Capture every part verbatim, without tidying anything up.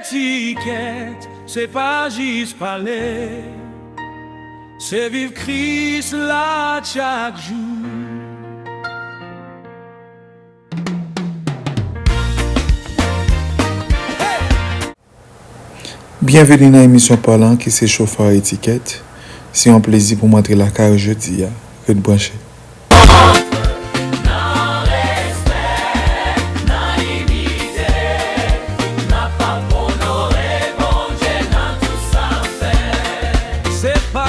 Etikèt, se pa jis pale, se viv Kris la chak jou. Byenveni nan emisyon Palan ki se Chofè Etikèt. Se yon plezi pou m antre lakay ou jodi a. Ret branche. Nan respè, nan inite, n ap ap onore Bondye nan tout sa n fè. Se pa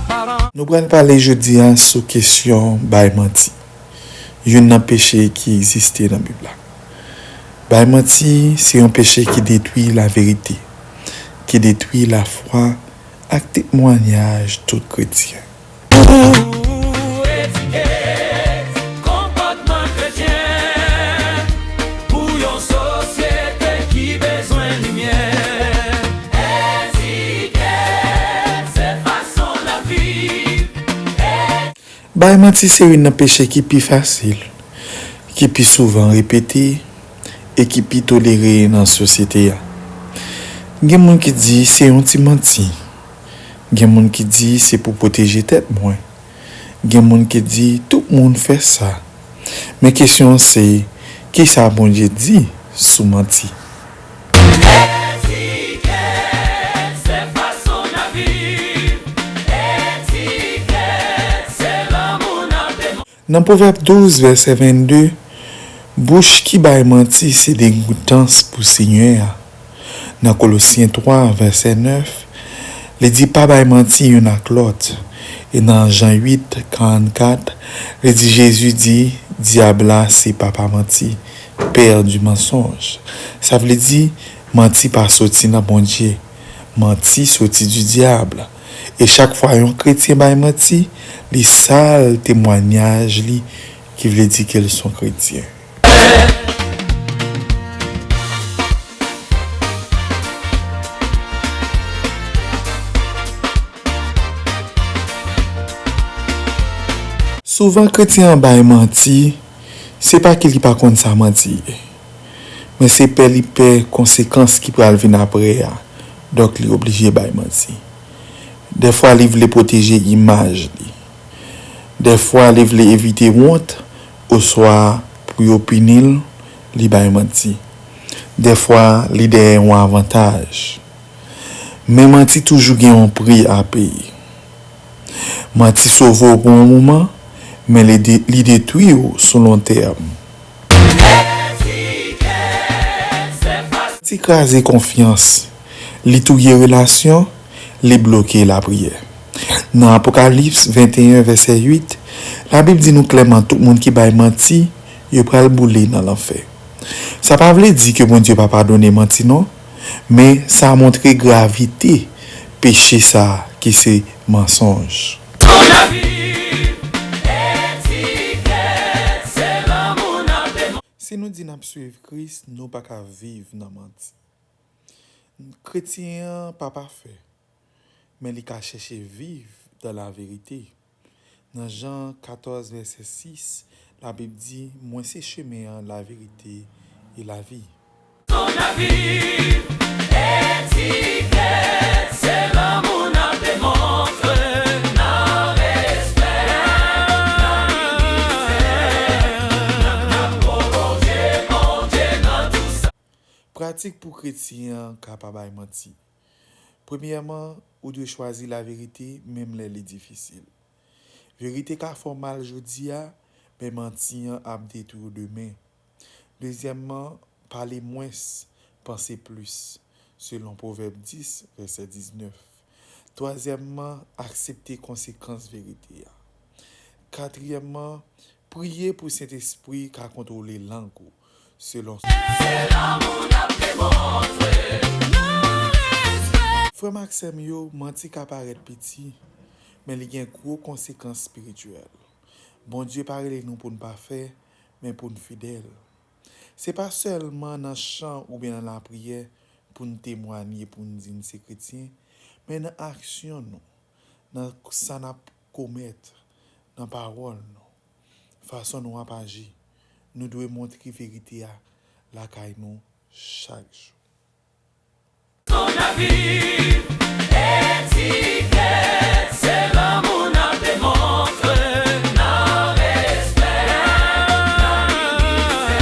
paran. Nou pral pale jodi a sou kesyon bay manti. Youn nan peche ki egziste nan Bib la. Bay manti se yon peche ki detwi laverite, ki detwi lafwa ak temwayaj tout kretyen. Pou etikèt konpòtman kretyen, pou yon sosyete ki bezwen limyè. Etikèt se fason n ap viv. Bay manti se youn nan peche ki pi fasil, ki pi souvan repete e ki pi tolere nan sosyete a. Gen moun ki di se yon ti manti. Gen moun ki di se pou pwoteje tèt mwen. Gen moun ki di tout moun fè sa. Men kesyon an se, kisa Bondye di sou manti? Etikèt se fason n ap viv. Etikèt se lanmou n ap demontre. Nan Pwovèb douz, vèsè vennde, bouch ki bay manti se degoutans pou Senyè a. Nan Kolosyen twa, vèsè nèf, li di pa bay manti youn ak lòt. E nan Jan uit, karannkat, li di Jezi di, Dyab la se papa manti, père du mensonge. Sa vle di, manti pa soti nan Bondye. Manti soti du diable. E chak fwa yon kretyen bay manti, li sal temwayaj li, ki vle di ke l s on kretyen. Souvan kretyen an bay manti, se pa ke li pa konn sa manti ye, men se pè li pè konsekans ki pral vin apre a, donk li oblije bay manti. Dèfwa li vle pwoteje imaj li. Dèfwa li vle evite wont, oswa pou yo pini l, li bay manti. Dèfwa li dèyè yon avantaj. Men manti toujou gen yon pri a peye. Manti sove w pou yon moman, men li de-, li detwi w sou lon tèm. Manti kraze konfyans, li touye relasyon, li bloke lapriyè. Nan Apokalips venteyen, vèsè uit, Labib di nou klèman tout moun ki bay manti, yo pral boule nan lanfè. Sa pa vle di ke Bondye pa padone manti non, men sa montre gravite peche sa a ki se mansonj. Si nou di n ap swiv Kris, nou pa ka viv nan manti. Kretyen an pa pafè, men li ka chèche viv dan laverite. Nan Jan katòz, vèsè sis, Labib di, Mwen se chemen an, laverite e lavi. Ton lavi, etikèt, se lanmou n ap demontre, nan respè, nan inite, n ap, n ap pwopoze Bondye nan tout sa. Pratik pou kretyen an ka pa bay manti. Premyèman, ou dwe chwazi laverite menm lè li difisil. Verite ka fè w mal jodi a, men manti an ap detwi w demen. Dezyèmman, pale mwens, panse plis, selon Pwovèb dis, vèsè diznèf. Twazyèmman, aksepte konsekans verite a. Katriyèmman, priye pou Sentespri ka kontwole lang ou, selon. Se lanmou n ap demontre. Frè m ak sè m yo, manti ka parèt piti, men li gen gwo konsekans espirityèl. Bondye pa rele nou pou n pafè, men pou n fidèl. Se pa sèlman nan chan oubyen nan lapriyè pou n temwanye, pou n di n se kretyen, men nan aksyon nou, nan sa n ap komèt, nan pawòl nou, fason nou ap aji. Nou dwe montre verite a lakay nou chak jou. Viv etikèt, se lanmou n ap demontre, nan respè, nan diyite,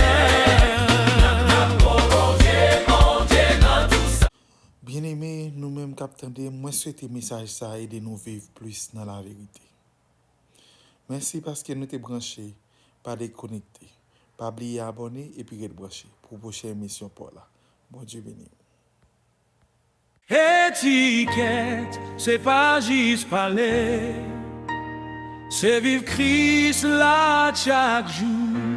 n ap, n ap, o Bondye, Bondye, nan tou sa. Byeneme, nou menm k ap tande, mwen swete mesaj sa a ede nou viv plis nan laverite. Mèsi paske nou te branche. Pa dekonekte. Pa bliye abòne epi ret branche pou pwochen emisyon pa w la. Bondye beni w. Etikèt, se pa jis pale, se viv Kris la chak jou.